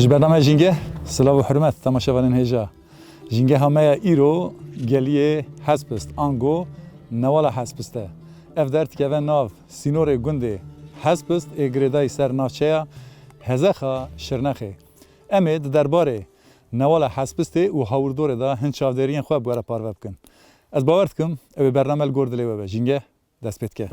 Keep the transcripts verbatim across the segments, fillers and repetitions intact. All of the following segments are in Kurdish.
Ji bername Jîngeh, silav û hurmet, temaşevanên hêja. Jîngeha me ya îro geliyê Hespist, ango Newala Hespist e. Ev der dikeve nav sînorê gundê Hespist ê girêdayî ser navçeya Hezexa Şirnexê. Em ê di derbarê Newala Hespistê û hawirdorê de hin çavdêriyên xwe bi we re parve bikin. Ez bawer dikim, ew ê bername li gor dilê we be. Jîngeh, dest pê dike.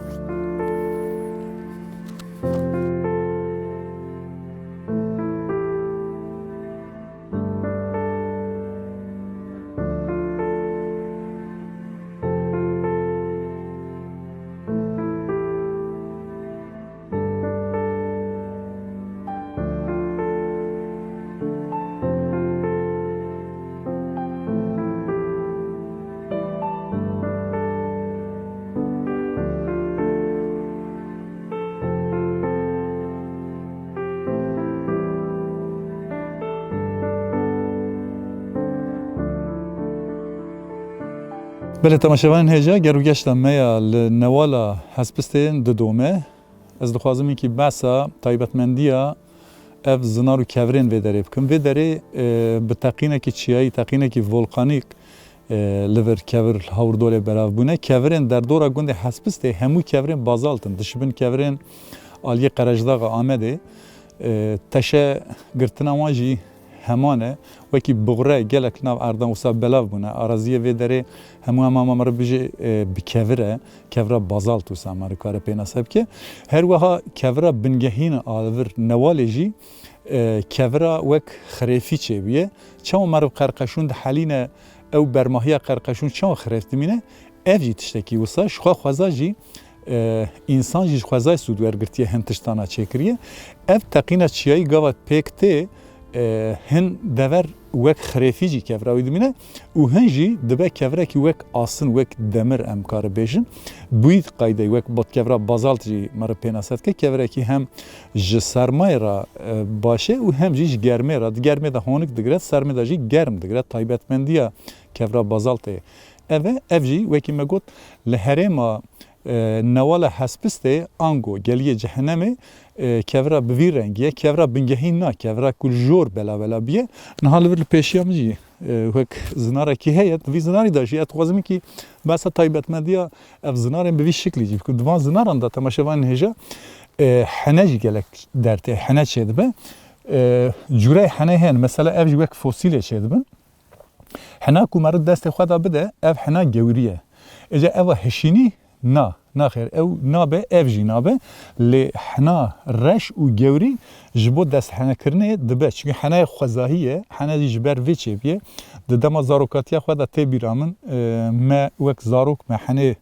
Belê, temaşevanên hêja, ger û geşta me ya li Newala Hespistê didome. Ez dixwazim hinkî behsa taybetmendiya ev zinar û kevirên vê derê bikim. Vê derê, e, bi teqînekî çiyayî, teqînekî volkanîk, e, li vir kevir hawirdorê belav bûne. Kevirên derdora gundê Hespistê hemû kevirên bazalt in. Dişibin kevirên aliyê Qerejdaxa Amedê. E, teşe girtina wan jî heman e. Wekî buxre gelek li nav erdan wisa belav bûne. Araziyê vê derê hemû hema me re bijê, e, bi kevir e. Kevra bazalt wisa me re kare pênase bike. Her wiha kevra bingehîn a li vir Newalê jî, e, kevra wek xirêfî çêbûye. Çawa me re qerqeşûn dihelîne, ew bermahiya qerqeşûn çawa xirêf dimîne? Ev jî tiştekî wisa, ji xwe xweza jî, e, însan jî ji xwezayê sûd wergirtiye, hin tiştana çêkiriye. Ev teqîna çiyayî gava pêk tê, e, hin dever wek xirêfî jî kevra wî dimîne û hin jî dibe kevrekî wek asin, wek demir em kare bêjin. Bi wî qaydeyê wek bat-, kevra bazalt jî me re pênase dike. Kevrekî hem ji sermayê re, e, baş e û hem jî ji germê re. Di germê de honik digire, di sermê de jî germ digire. Taybetmendiya kevra bazaltê ev e. Ev jî wekî me got, li herêma, e, Newala Hespistê ango geliyê Cehenemê, e, kevra bi vî rengî ye. Kevra bingehîn na, kevra ku li jor bela bela bûye. Niha li vir li pêşiya min jî, e, wek zinarekî heye. Di vî zinarî de jî ez dixwazim ki behsa taybetmendiya ev zinarên bi vî şiklî jî bikim. Di van zinaran de, temaşevanên hêja, e, hene jî gelek dertê, hene çêdibe. E, cûreyê hene hene. Mesela ev jî wek fosîlê çêdibin. Hena ku meriv destê xwe de bide, ev hena gewrî ye. Êca eva hişînî na, naxêr, ew nabe, ev jî nabe. Lê hena reş û gewrî ji bo desthenekirinê dibe. Çimkî henayê xwezahî ye, hena jî ji ber vê çêbûye. Di dema zarokatiya xwe de tê bîra min, e, me wek zarok me henê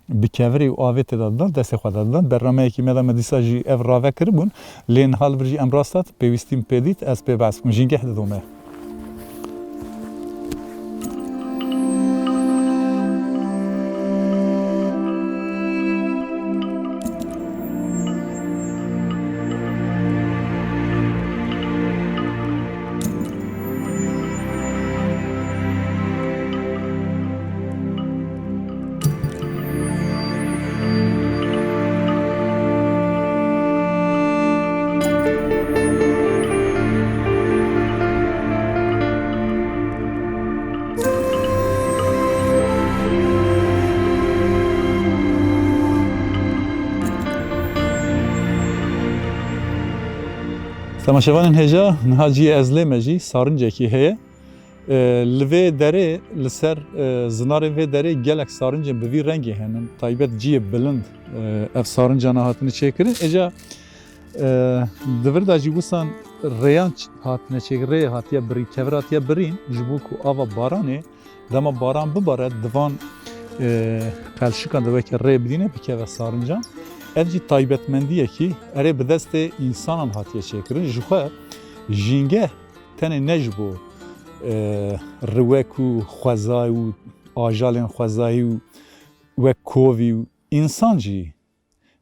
bi kevirê û avê tê de didan, destê xwe de didan. Bernameyekî me de me dîsa jî ev rave kiribûn. Lê niha li vir jî em rast hat, pêwîstî min pê dît, ez pê behs bikim. Jîngeh didome. Temaşevanên hêja, niha cihê ez lê me jî sarincekî heye. E, li vê derê, li ser, e, zinarê vê derê gelek sarincên bi vî rengê henin. Taybet cihê bilind, e, ev sarincana hatine çêkirin. Êca, e, di vir de jî wisan rêyan ç-, hatine çêkirin, rê hatiye birîn, kevir hatiye birîn, ji bo ku ava baranê, dema baran bibare, di van, e, qelşikan de weke rê bidîne, bikeve sarincan. Ev jî taybetmendiyekî erê bi destê însanan hatiye çêkirin. Ji xwe jîngeh tenê ne ji bo, e, riwek û xwezay û ajalên xwezayî û wek kovî û însan jî,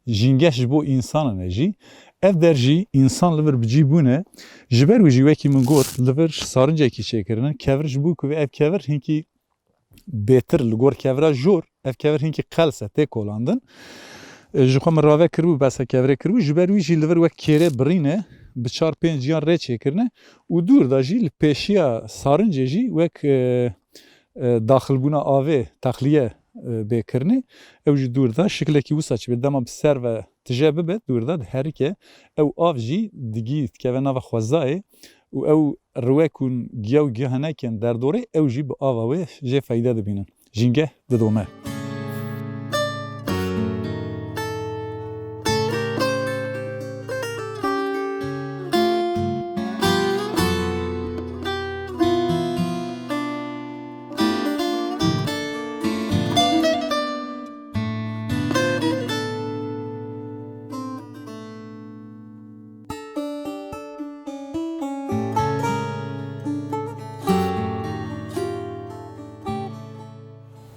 jîngeh ji bo însanan e jî. Ev der jî însan li vir bi cî bûne. Ji ber wî jî wekî min got, li vir sarincekî çêkirine. Kevir ji bo ku ev kevir hinkî bêtir li gor kevira jor, ev kevir hinkî qels e, tê kolandin. E, ji xwe min rave kiribû, behsa kevirê kiribû, ji ber wî jî li vir wek kêrê birîne, bi çar pênc yan rê çêkirine û dûr da jî li pêşiya sarincê jî wek, e, e, daxilbûna avê, texliye, e, bê kirinê. Ew ji dûr da şikilekî wisa çi bê, dema bi ser ve tije bibe, dûr da diherike, ew av jî digî dikeve nava xwezayê û ew riwek û giya û giyanekên derdorê, ew jî bi ava wê jê feyde dibînin. Jîngeh didome.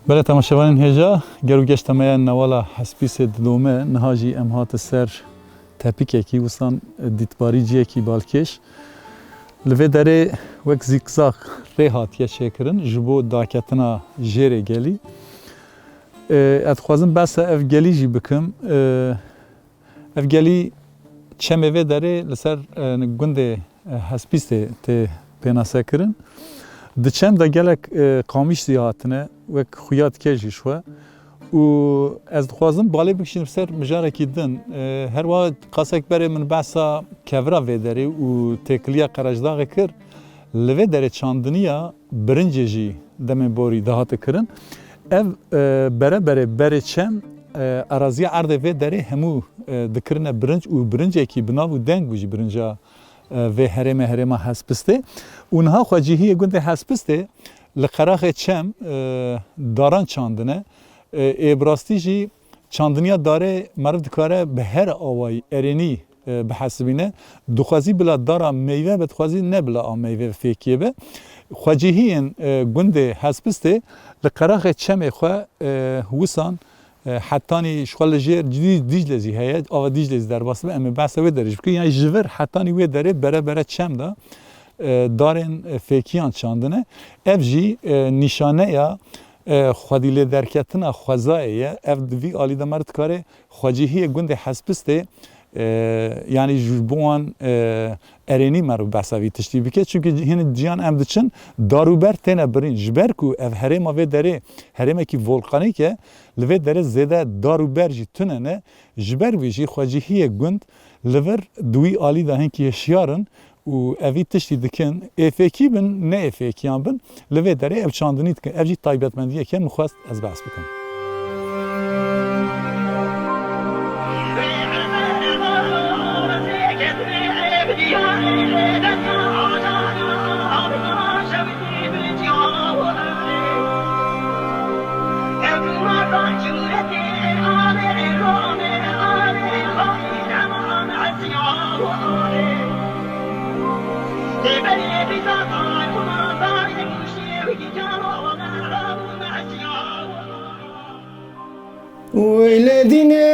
Belê temaşevanên hêja, ger û geşta me ya newala Hespîsê didome, niha jî em hate ser tepikekî, wisan dîtbarî ciyekî balkêş. Li vê derê wek zîkzak rê hatiye çêkirin ji bo daketina jêrê gelî. Ê, ez dixwazim behsa ev gelî jî bikim. Ê, ev gelî çemê vê derê li ser, ê, gundê, ê, Hespîstê tê pênasekirin. Di çem de gelek, ê, qamîş jî hatine, wek xuya dike jî ji xwe. Û ez dixwazim balê bikişînim ser mijarekî din. Ê, her wiha qasek berê min behsa kevira vê derê û têkiliya Qerejdaxê kir. Li vê derê çandiniya birincê jî demên borî dihate kirin. Ev, e, bere berê berê çem, e, eraziya erdê vê derê hemû, e, dikirine birinc û birincekî bi nav û deng bû jî birinca, e, vê herêmê, herêma Hespistê. Û niha xwecihiyê gundê Hespistê li qeraxê çem, e, daran çandine. E, ê bi rastî jî çandiniya darê meriv dikare bi her awayî erênî, e, bihesibîne. Dixwazî bila dara meyve be, dixwazî ne bila a meyve fêkiyê be. Xwecihiyên, e, gundê Hespistê li qeraxê çemê xwe, e, wisan, e, hetanî ji xwe li jêr Dî-, Dîcle jî heye, ava Dîclê jî derbas dibe. Em ê behsa wê derê jî bikin. Yanî ji vir hetanî wê derê bere bere çem de, e, darên, e, fêkiyan çandine. Ev jî, e, nîşaneya, e, xwedî lê derketina xwezayê ye. Ev di vî alî de meriv dikare xwecihiyê gundê Hespistê, e, yanî ji bo wan, e, erênî meriv behsa vî tiştî bike. Çimkî hin ciyan em diçin, dar û ber têne birîn. Ji ber ku ev herêma vê derê herêmekî volkanîk e, li vê derê zêde dar û ber jî tune ne. Ji ber wî jî xwecihiyê gund li vir di wî alî de hinkî hişyar in û evî tiştî dikin, ê fêkî bin, ne ê fêkiyan bin, li vê derê ev çandinî dikin. Ev jî taybetmendiyek e, min xwest ez behs bikim. Weyle dine,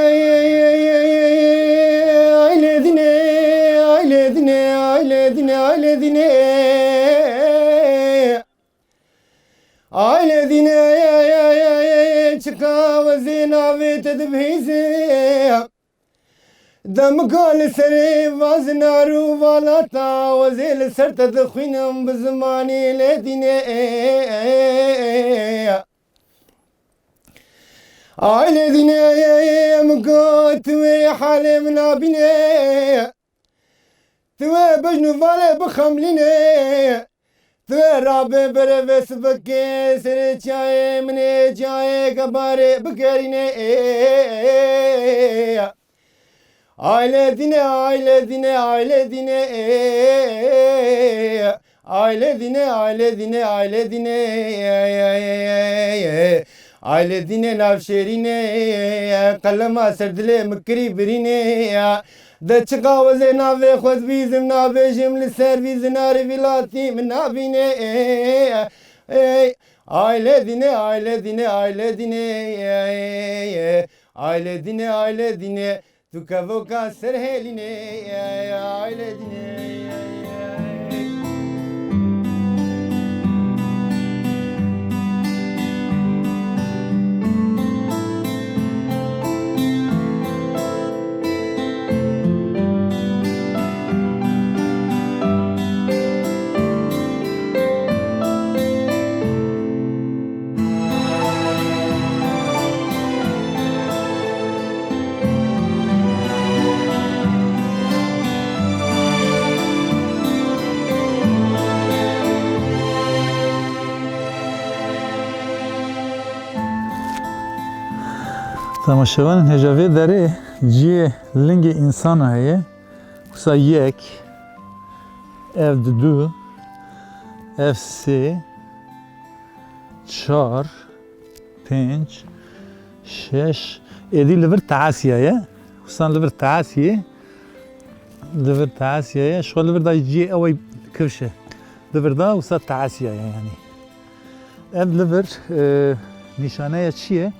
aile dine, aile dine, aile dine, aile dine. Aile dine, çika wezê navê te dibihîze. Demika li serê vazina rû valata, wezê li ser te dixwînim bi zimanê lê dînê. Aile dînê, min got, tu wê halê min nabînê. Tu wê bejn û valê bixemlînê. Tu wê rabe berevê sibikê, serê çiyayê min ê çiyayê gebarê bikerîne. Aile dîne, aile dîne, aile dîne. Aile dîne, aile dîne, aile dîne. Aile dîne nav şêrîne, qelema ser dilê min kirî birîne. De çiqa wezê navê xwe dibîzim, nabêjim li ser vî zinarê vîlatî min nabîne. Ey, aile dîne, aile dîne, aile dîne. Aile dîne, aile dîne. Tu kevoka ser hêlînê, aile dîne. Temaşevanên hêja vê derê cihê lingê însana heye. Wisa yek, ev didu, ev sê, çar, pênc, şeş, êdî li vir teasiya ye. Wisa li vir teasiyê, li vir teasiya ye. Ji xwe li vir da cihê ew ê kifş e. Li vir da wisa teasiya ye yanî. Ev li vir, e, nîşaneya çi ye?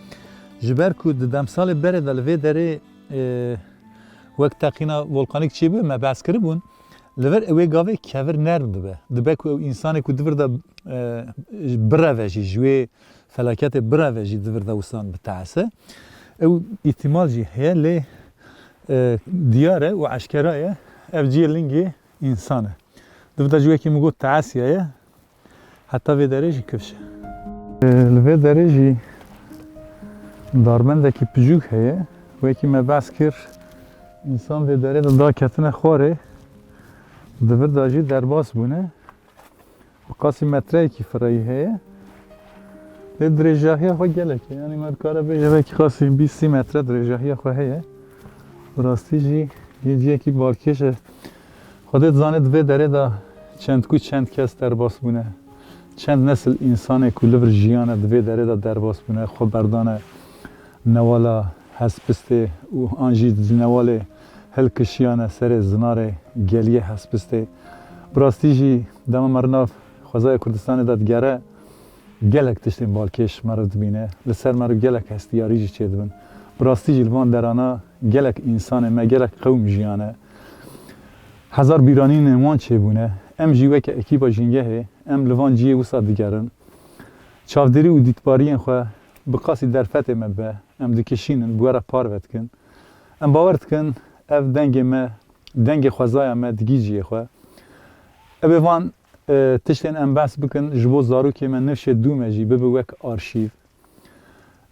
Ji ber ku di demsalê berê de li vê derê, e, wek teqîna volkanîk çêbû, me behs kiribûn, li vir wê gavê kevir nerm dibe. Dibe ku ew însanê ku di vir de, e, bireve jî, ji wê felaketê bireve jî di vir de wisan biteese. Ew îhtimal jî heye, lê, e, diyar e û eşkera ye, ev cihê lingê însan e. Di vir de jî wekî min got teasiya ye. Heta vê derê jî kifş e. Li vê derê jî darbendekî piçûk heye. Wekî me behs kir, însan vê derê de daketine xwarê, di vir de jî derbas bûne. Bi qasî metreyekî fireyî heye. Lê dirêjahiya xwe gelek e. Yanî me dikare bêje belkî qasî bîst sî metre dirêjahiya xwe heye. Bi rastî jî yê cihekî balkêş e. Xwedê dizane di vê derê de çend ku çend kes derbas bûne. Çend nesil însanê ku li vir jiyane di vê derê de derbas bûne, xwe berdane newala Hespistê û an jî di newalê hilkişiyane serê zinarê geliyê Hespistê. Bi rastî jî dema meriv nav xwezaya Kurdistanê de digere, gelek tiştên balkêş meriv dibîne. Li ser meriv gelek hestiyarî jî çêdibin. Bi rastî jî li van derana gelek însanê me, gelek qewm jiyane. Hezar bîranînên wan çêbûne. Em jî weke ekîba Jîngehê, em li van cihê wisa digerin. Çavdêrî û dîtbariyên xwe bi qasî derfetê me be, em dikişînin, bi we re parve dikin. Em bawer dikin, ev dengê me, dengê xwezaya me digihîje cihê xwe. Ew ê van, e, tiştên em behs bikin, ji bo zarokê me nifşê dû me jî bibe wek arşîv.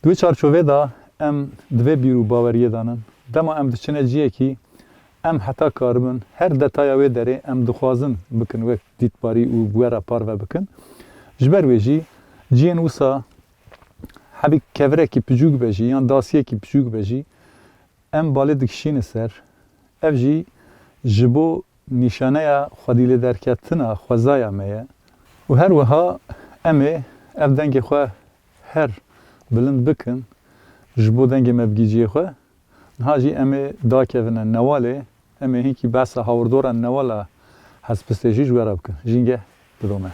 Di wê çarçovê de em di vê bîr û baweriyê de nin. Dema em diçine cihekî, em heta karibin her detaya wê derê em dixwazin bikin wek dîtbarî û bi we re parve bikin. Ji ber wê jî cihên wisa hebî kevirekî piçûk be jî yan dasiyekî piçûk be jî, em balê dikişîne ser. Ev jî ji bo nîşaneya xwedîlêderketina xwezaya me ye. Û her wiha em ê ev dengê xwe her bilind bikin, ji bo dengê me bigihîje cihê xwe. Niha jî em ê dakevine newalê, em ê hinkî behsa hawirdora newala Hespistê jî ji we re bikin. Jîngeh didome.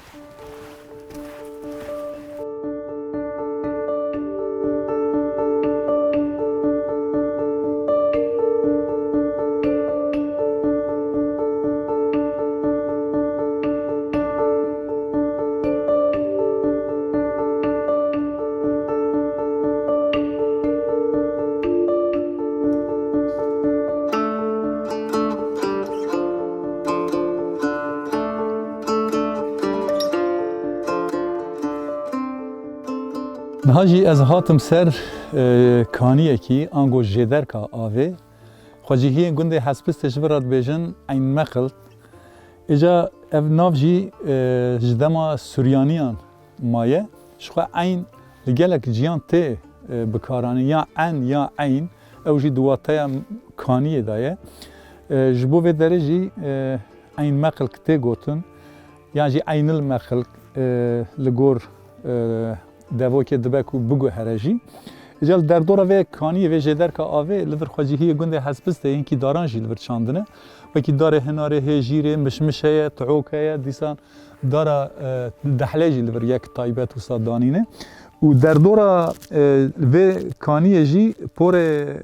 Niha jî ez hatim ser, e, kaniyekî, ango jêderka avê. Xwecihiyên gundê Hespistê ji vir re dibêjin Eyn Meqil. Îca ev nav jî, e, ji dema Suryaniyan maye. Ji xwe eyn li gelek ciyan tê, e, bikaranîn. Ya en ya eyn, ew jî di wateya kaniyê de ye. E, ji bo vê derê jî, e, Eyn Meqil tê gotin, yan jî Eynil Meqil, e, li gor, e, devokê dibe ku biguhere jî. Îca li derdora vê kaniyê, vê jêderka avê li vir xwecihiyê gundê Hespistê hinkî daran jî li vir çandine. Wekî darê hinarê hê, jîrê, mişmiş heye, tiok heye, dîsan dara, e, dehlê jî li vir yek taybet wisa danîne. Û derdora, e, vê kaniyê jî porê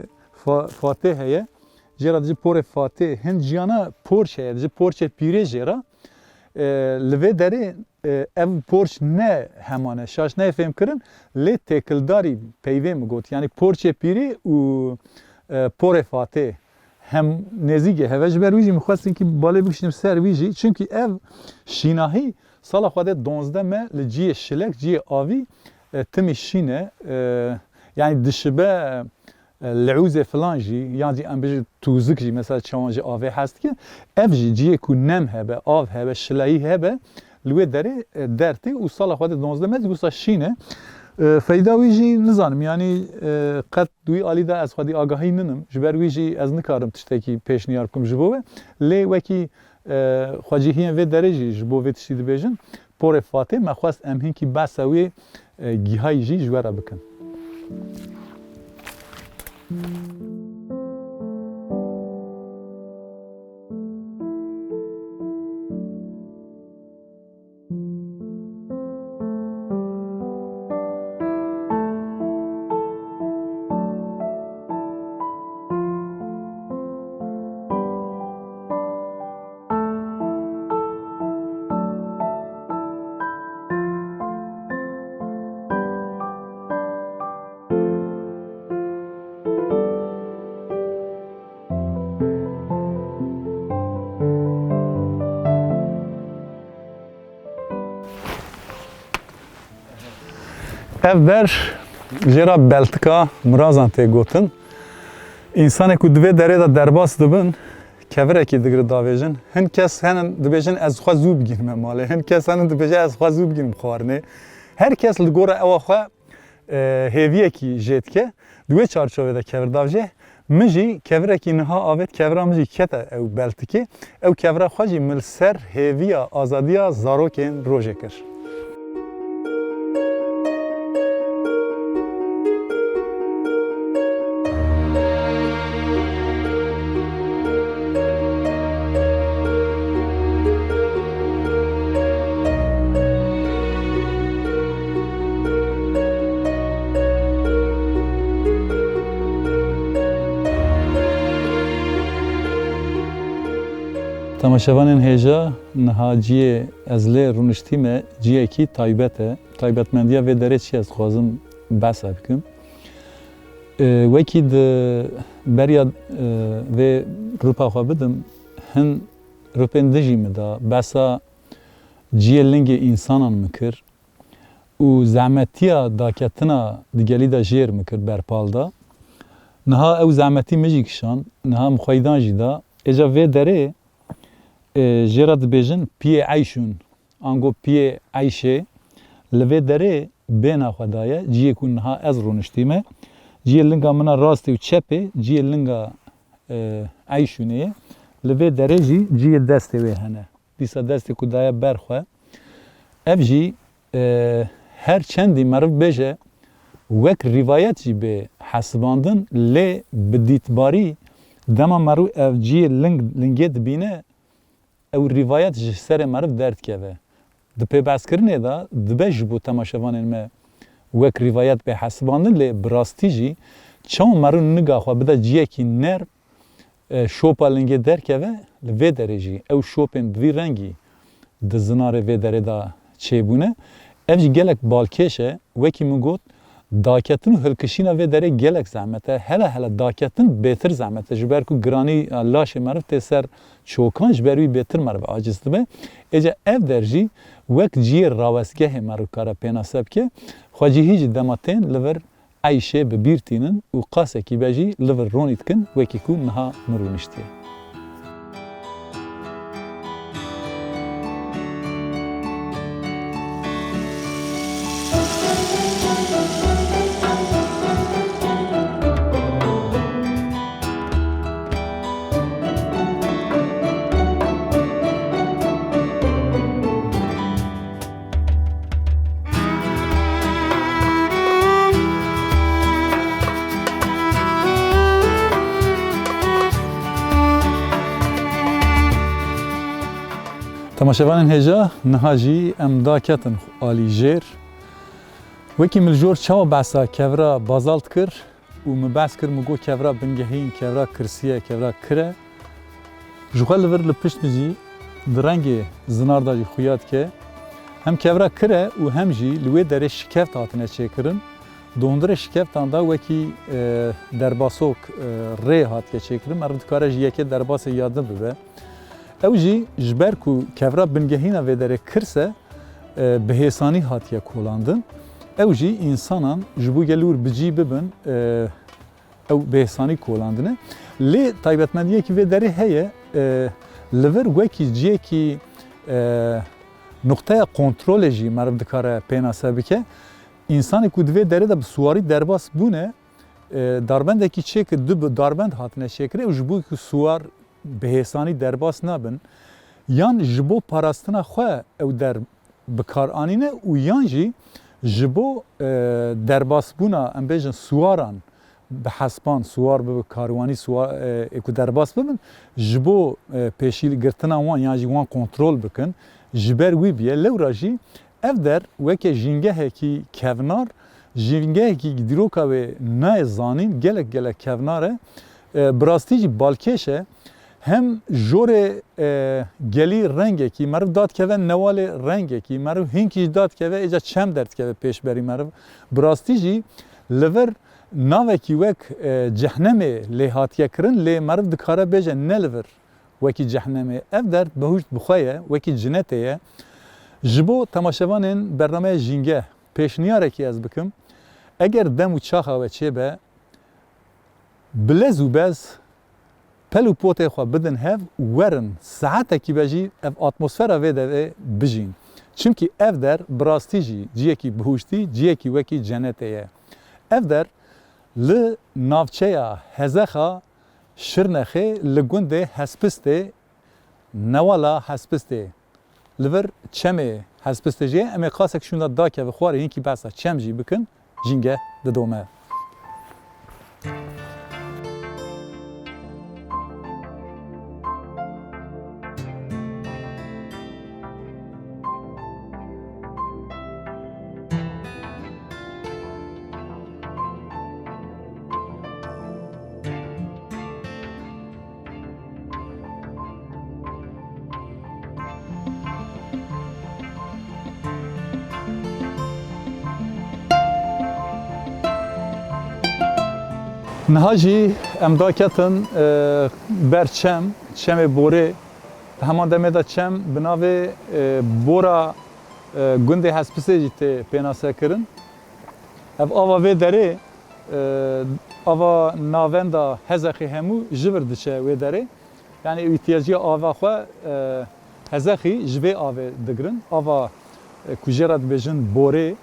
Fa-, Fatê heye. Jê re dijî porê Fatê. Hin ciyana porç heye, dijî porçê pîrê jê re. E, li vê derê, e, ev porç ne heman e, şaş neyê fêhmkirin, lê têkildarî peyvê min got. Yanî porçê pîrê û, e, porê Fatê hem nêzîk e heve. Ji ber wî jî min xwestin kî balê bikişînim ser wî jî. Çimkî ev şînahî sala xwedê donzdeh me li cihê şilek, cihê avî, e, timî şîn e. E, yanî dişibe, e, lewzê filan jî, yan jî em bijî tûzik jî, mesela çawan ji avê hez dike. Ev jî cihê ku nem hebe, av hebe, şileyî hebe, li wê derê, e, dertê û sala xwedê donzdeh me jî wisa şîn e. E, feyda wî jî nizanim, yanî, e, qet di wî alî de ez xwedî agahî ninim. Ji ber wî jî ez nikarim tiştekî pêşniyar bikim ji bo we. Lê wekî, e, xwecihiyên vê derê jî ji bo vê tiştî dibêjin, porê Fatê me xwest em hinkî behsa wê, e, gihayî jî ji we re bikin. Ev ber jê re beltika mirazan tê gotin. Însanê ku di vê derê de derbas dibin, kevirekî digire davêjin. Hin kes henin dibêjin, "Ez xwe zû bigihînim malê." Hin kes henin dibêje, "Ez xwe zû bigihînim xwarinê." Her kes li gora ewa xwe e, hêviyekî jê dike. Di wê çarçovê de kevir davêje. Min jî kevirekî niha avêt, kevira min jî kete ew beltikê. Ew kevira xwe jî min li ser hêviya azadiya zarokên rojê kir. Temaşevanên hêja, niha ciyê ez lê rûniştîme ciyekî taybet e. Taybetmendiya vê derê çi ye, ez dixwazim behsa bikim. E, wekî di beriya, e, vê rûpa xwe bidim, hin rûpên dijî min da, behsa ciyê lingê însanan min kir û zehmetiya daketina di gelî de jêr min kir berpal da. Niha ew zehmetî min jî kişand, niha min xweydan jî da. Êca vê derê, e, jê re dibêjin piyê eyşûn. Ango piyê eyşê li vê derê bêhna xwe daye, ciyê ku niha ez rûniştîme. Ciyê linga min a rastê û çepê, ciyê linga, e, eyşûnê ye. Li vê derê jî ciyê destê wê hene. Dîsa destê ku daye ber xwe. Ev jî, e, her çendî meriv bêje, wek rîvayet jî bê hesibandin, lê bi dîtbarî dema meriv ev ciyê ling, lingê dibîne, ew rîvayet ji serê meriv derdikeve. Di pêbehskirinê de dibe ji bo temaşevanên me wek rîvayet bê hesibandin, lê bi rastî jî çawa meriv niga xwe bide ciyekî nerm, e, şopa lingê derkeve, li vê derê jî ew şopên bi vî rengî di zinarê vê derê de çêbûne. Ev jî gelek balkêş e. Wekî min got, daketin û hilkişîna vê derê gelek zehmet e. Hele hele daketin bêtir zehmet e. Ji ber ku giranî, e, laşê meriv tê ser çokan, ji ber wî bêtir meriv aciz dibe. Êca ev der jî wek ciyê rawestgehê meriv kare pênase bike. Xwecihî jî dema tên li vir eyşê bi bîr tînin û qasekî be jî li vir ronî dikin, wekî ku niha min rûniştiye. Temaşevanên hêja, niha jî em daketin alî jêr. Wekî min li jor çawa behsa kevira bazalt kir, û min behs kir, min got kevra bingehîn, kevra kirsî ye, kevra kir e. Ji xwe li vir li pişt min jî di rengê zinar de jî xuya dike. Hem kevra kir e û hem jî li wê derê şikeft hatine çêkirin. Di hundirê şikeftan de wekî, e, derbasok, e, rê hatiye çêkirin. Meriv dikare ji yekê derbasê ya din bibe. Ew jî ji ber ku kevra bingehîna vê derê kirs e, e, bi hêsanî hatiye kolandin. Ew jî însanan ji bo gelê wir bi cî bibin, e, ew bi hêsanî kolandine. Lê taybetmendiyekî vê derê heye, e, li vir wekî ciyekî, e, nuqteya kontrolê jî meriv dikare pênase bike. Însanê ku di vê derê de bi siwarî derbas bûne, e, darbendekî çêkir, du bi darbend hatine çêkirin û ji bo ku siwar bi hêsanî derbas nabin, yan ji bo parastina xwe ew der bi kar anîne û yan jî ji bo, e, derbasbûna, em bêjin, siwaran bi hespan, siwar bibe, karwanî siwa-, e, ê ku derbas bibin, ji bo, e, pêşî girtina wan yan jî wan kontrol bikin, ji ber wî bûye. Lewra jî ev der weke jîngehekî kevnar, jîngehekî dîroka wê nayê zanîn, gelek gelek kevnar e. E, bi rastî jî balkêş e. Hem jorê, e, gelî rengekî, meriv dadikeve newalê rengekî, meriv hinkî jî dadikeve, êca çem derdikeve pêşberî meriv. Bi rastî jî li vir navekî wek, e, cehnemê lê hatiye kirin, lê meriv dikare bêje ne li vir wekî cehnemê. Ev der behuşt bi xwe ye, wekî cinetê ye. Ji bo temaşevanên bernameya Jîngeh pêşniyarekî ez bikim. Eger dem û çaxa we çêbe, bi lez û bez pel û potê xwe bidin hev û werin saetekî be jî ev atmosfera vê derê bijîn. Çimkî ev der bi rastî jî ciyekî bihuştî, ciyekî wekî cenetê ye. Ev der li navçeya Hezexa Şirnexê li gundê Hespistê, newala Hespistê, li vir çemê Hespistê jî ye. Em ê qasek şûnda dakeve xwarê, hinkî behsa çem jî bikin, Jîngeh didome. Niha jî em daketin, e, ber çem, çemê Borê. Di heman demê de çem bi navê, e, Bora, e, gundê Hespistê jî tê pênasekirin. Ev ava vê derê, e, ava navenda Hezexê hemû ji vir diçe wê derê. Yanî ew îhtiyacîya ava xwe, e, Hezexî ji vê avê digirin. Ava, e, ku jê re dibêjin Borê,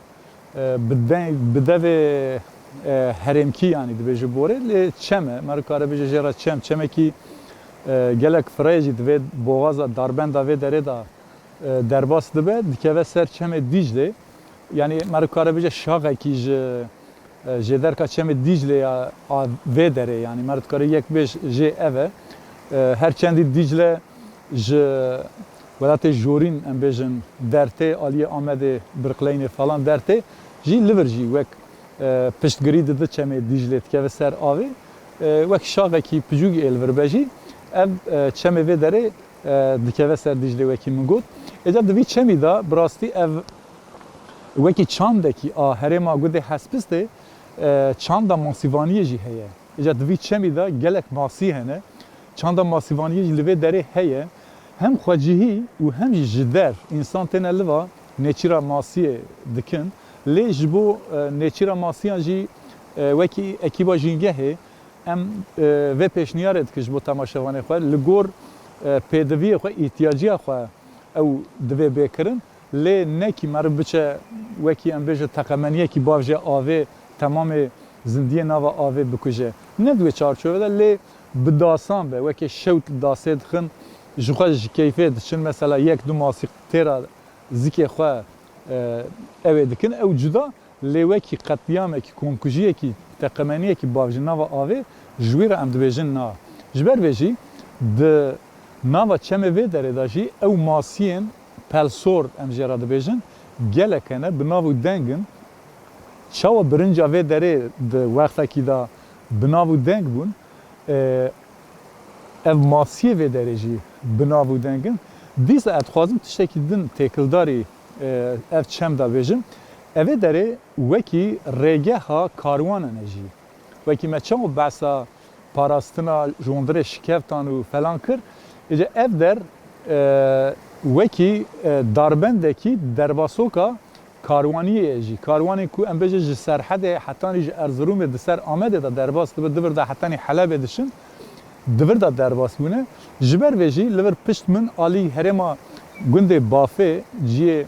e, bi de-, bi devê, e, herêmkî, yanî dibêje Borê, lê çem e. Meriv kare bêje jê re çem. Çemekî, e, gelek fireyê jî di vê boxaza darbenda vê derê de, e, derbas dibe, dikeve ser çemê Dîclê. Yanî meriv kare bêje şaxekî ji, e, jêderka çemê Dîclê ya a vê derê, yanî meriv dikare yek bêj jê ev e. E, her çendî Dîcle ji welatê jorîn, em bêjin, dertê, aliyê Amedê, Birqleynê falan dertê, jî li vir jî wek, e, piştgirî didi çemê Dîclê, dikeve ser avê. E, wek şaxekî piçûk ê li vir be jî, ev, e, çemê vê derê, e, dikeve ser Dîclê, wekî min got. Êca di vî çemî de bi rastî ev wekî çandekî a herêma gundê Hespistê, e, çanda masîvaniyê jî heye. Îca di vî çemî de gelek masî hene. Çanda masîvaniyê jî li vê derê heye. Hem xwecihî û hem jî ji der însan têne li va nêçîra masiyê dikin. Lê ji bo, e, nêçîra masiyan jî, e, wekî ekîba Jîngehê em, e, vê pêşniyarê dikin ji bo temaşevanê xwe. Li gor, e, pêdiviyê xwe, îhtiyaciya xwe ew divê bê kirin. Lê nekî meriv biçe wekî, em bêje, teqemeniyekî bavje avê, temamê zindiyê nava avê bikuje. Ne di wê çarçove de, lê bi dasan be, wekê şewt dasê dixin, ji xwe ji keyfê diçin, mesela yek du masî têra zikê xwe, e, ew ê dikin, ew cuda. Lê wekî qetlîyamekî, komkujiyekî, teqemeniyekî bavje nava avê, ji wî re em dibêjin na. Ji ber vê jî di nava çemê vê derê de jî ew masiyên pelsor, em jê re dibêjin, gelek hene, bi nav û deng in. Çawa birinca vê derê di wextekî de bi nav û deng bûn, e, ev masiyê vê derê jî bi nav û deng in. Dîsa ez dixwazim tiştekî din têkildarî, e, ev çem de bêjim. Evê derê wekî rêgeha karwanan e jî. Wekî me çawa behsa parastina ji hundirê şikeftan û falan kir. Îca ev der, e, wekî, e, darbendekî derbasoka karwaniyê ye jî. Karwanên ku em bêje ji Serhedê hetanî ji Erzirûmê di ser Amedê de derbas dibe, di vir de hetanî Helebê diçin, di vir de derbas bûne. Ji ber vê jî li vir pişt min alî herêma gundê Bafê, ciyê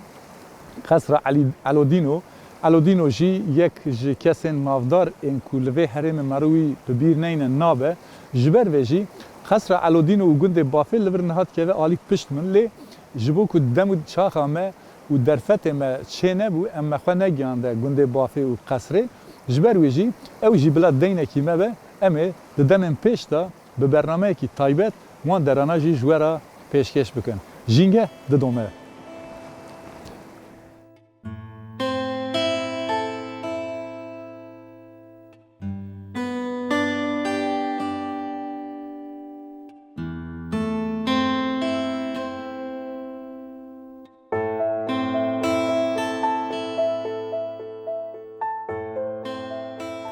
Qesra Elî, Elodîno, Elodîno jî yek ji kesên navdar ên ku li vê herêmê me re wî bi bîr neyne nabe. Ji ber vê jî qesra Elodîno û gundê Bafê li vir niha dikeve alî pişt min. Lê ji bo ku dem û çaxa me û derfetê me çênebû, em me xwe negihande gundê Bafê û qesrê. Ji ber wê jî ew jî bila deynekî me be, em ê di demên pêş de bi bernameyekî taybet wan derana jî ji we re pêşkêş bikin. Jîngeh didome.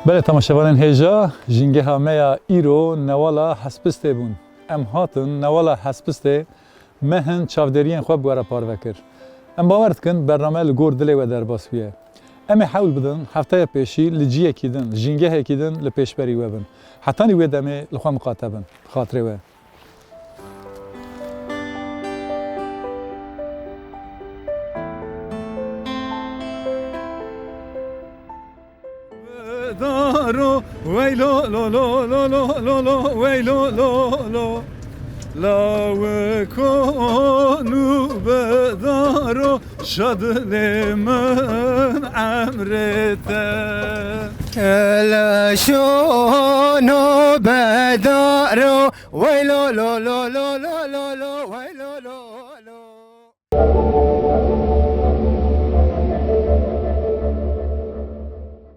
Belê temaşevanên hêja, jîngeha me ya îro newala Hespistê bûn. Em hatin newala Hespistê, me hin çavdêriyên xwe bi we re parve kir. Em bawer dikin bername li gor dilê we derbas bûye. Em ê hewl bidin hefteya pêşî li ciyekî din, jîngehekî din li pêşberî we bin. Hetanî wê demê li xwe miqate bin. Bi xatirê we. Daro, wey lo, lo, lo, wey lo, lo, lo. Lawiko nû bedaro, şadilê min emrê te. Keleşo no bedaro, wey lo, lo, lo, wey lo.